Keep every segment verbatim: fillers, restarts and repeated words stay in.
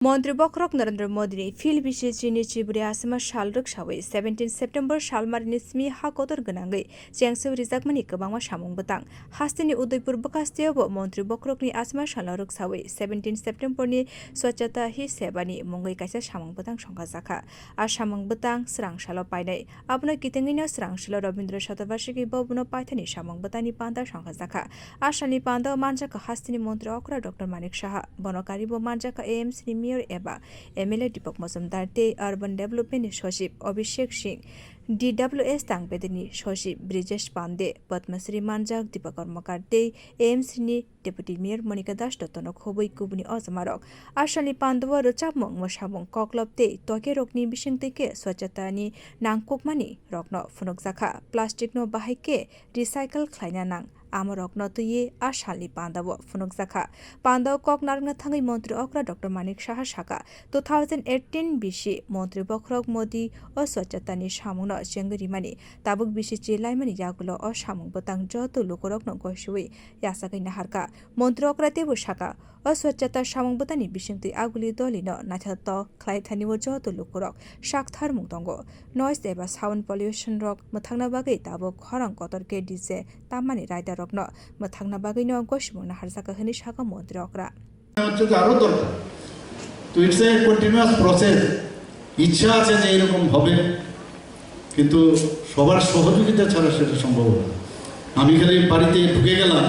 Montri bokhorok Narendra Modini phil bisi chini chibri asima sal rwksawi seventeen September salmarini simi ha kotor gwnangwi chengsewi rijakmani kwbangma samung bwtang. Hasteni Udaipur bwkhasteobo montri bokhorokni asima salo rwksawi seventeen Septemberni Swachhata Hi Sevani mungwi kaisa samung bwtang songkhajakha. A samung bwtang swrang salo painai. Abono kitengwino swrang salo Rabindra Shatabarshiki bhabono paithani samung bwtangni panda songkhajakha. A salni pandao manjakha hasteni montri okra Doctor Manik Saha. Bono karibo manjakha A M C ni mayor eba M L A Deepak Majumdar tei Urban Development ni sochib Abhishek Singh, D W S Tangbedirni sochib Brijesh Pande, Padma Shri manjak Deepak Karmakar tei A M C ni Deputy Mayor Monika Das Dottono khobwi kubuni ojamarok. A salni pandao rwchapmung, mwsamung, koklop tei tokerokni bisingtwi khe swachhatani nangkukmani rokno phunukjakha. Plastic no bahai khe recycle khlaina nang, amorokno twiwi a salni pandao phunukjakha. Pandao kok narwkna thangwi montri okra Doctor Manik Saha sakha, two thousand eighteen bisi montri bokhorok Modi o swachhatani samungno chengwi rimani, tabuk bisi chi laimani yagulo o samung bwtang joto lukurokno goisiwi yachagwi naharkha. Montri okra teibo sakha, o swachhata samung bwtangni bisingtwi aguli dolino naithotok khlai thani o joto lukurok saktharmung tongo. Noise eba sound pollution rok mwthangna bagwi tabuk khorang kotor khe D J tammani raidarokno mwthangna bagwino gosimung naharjakha hwnwi sakha montri okra. হচ্ছে যে আরো দরকার। তো it's a continuous process. ইচ্ছা আছে যে এরকম হবে, কিন্তু সবার সহযোগিতা ছাড়া সেটা সম্ভব না। আমি খালি বাড়িতে ঢুকে গেলাম,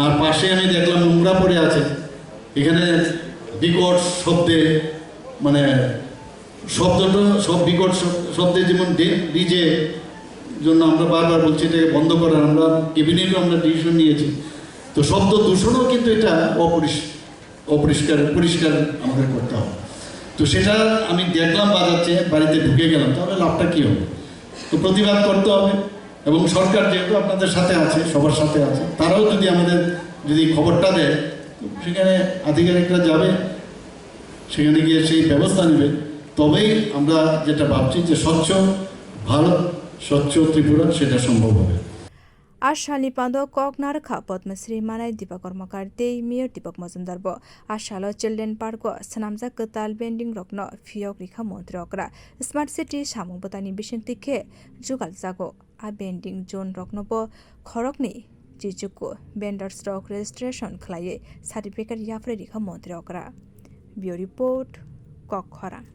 আর পাশে আমি দেখলাম নোংরা পড়ে আছে, এখানে বিকট শব্দে, মানে, শব্দটা সব বিকট শব-, শব্দে যেমন ডি-, ডিজে জন্য আমরা বারবার বলছি এটাকে বন্ধ করার, আমরা ক্যাবিনেটও আমরা ডিসিশন নিয়েছি। তো শব্দ দূষণও কিন্তু এটা অপরিস-, অপরিষ্কার, পরিষ্কার আমাদের করতে হবে। তো সেটা আমি দেখলাম বাজাচ্ছে, বাড়িতে ঢুকে গেলাম, তাহলে লাভটা কী হবে? তো প্রতিবাদ করতে হবে। এবং সরকার যেহেতু আপনাদের সাথে আছে, সবার সাথে আছে, তারাও যদি আমাদের যদি খবরটা দেয়, তো সেখানে আধিকারিকরা যাবে, সেখানে গিয়ে সেই ব্যবস্থা নেবে। তবেই আমরা যেটা ভাবছি যে স্বচ্ছ ভারত, স্বচ্ছ ত্রিপুরা, সেটা সম্ভব হবে। A salni pando kok narwkha Padma Shri manai Deepak Karmakar tei Mayor Deepak Majumdar bo. A salo Children Park o swnamjak kwtal bending rokno phiyok rikha montri okra. Smart City samung bwtangni bisingtwi khe jugaljago. A bending zone rokno bo khoroknwi chichuku vendors rok registration khlaiwi certificate yapharwi rikha montri okra. Bureau Report, Kok Khorang.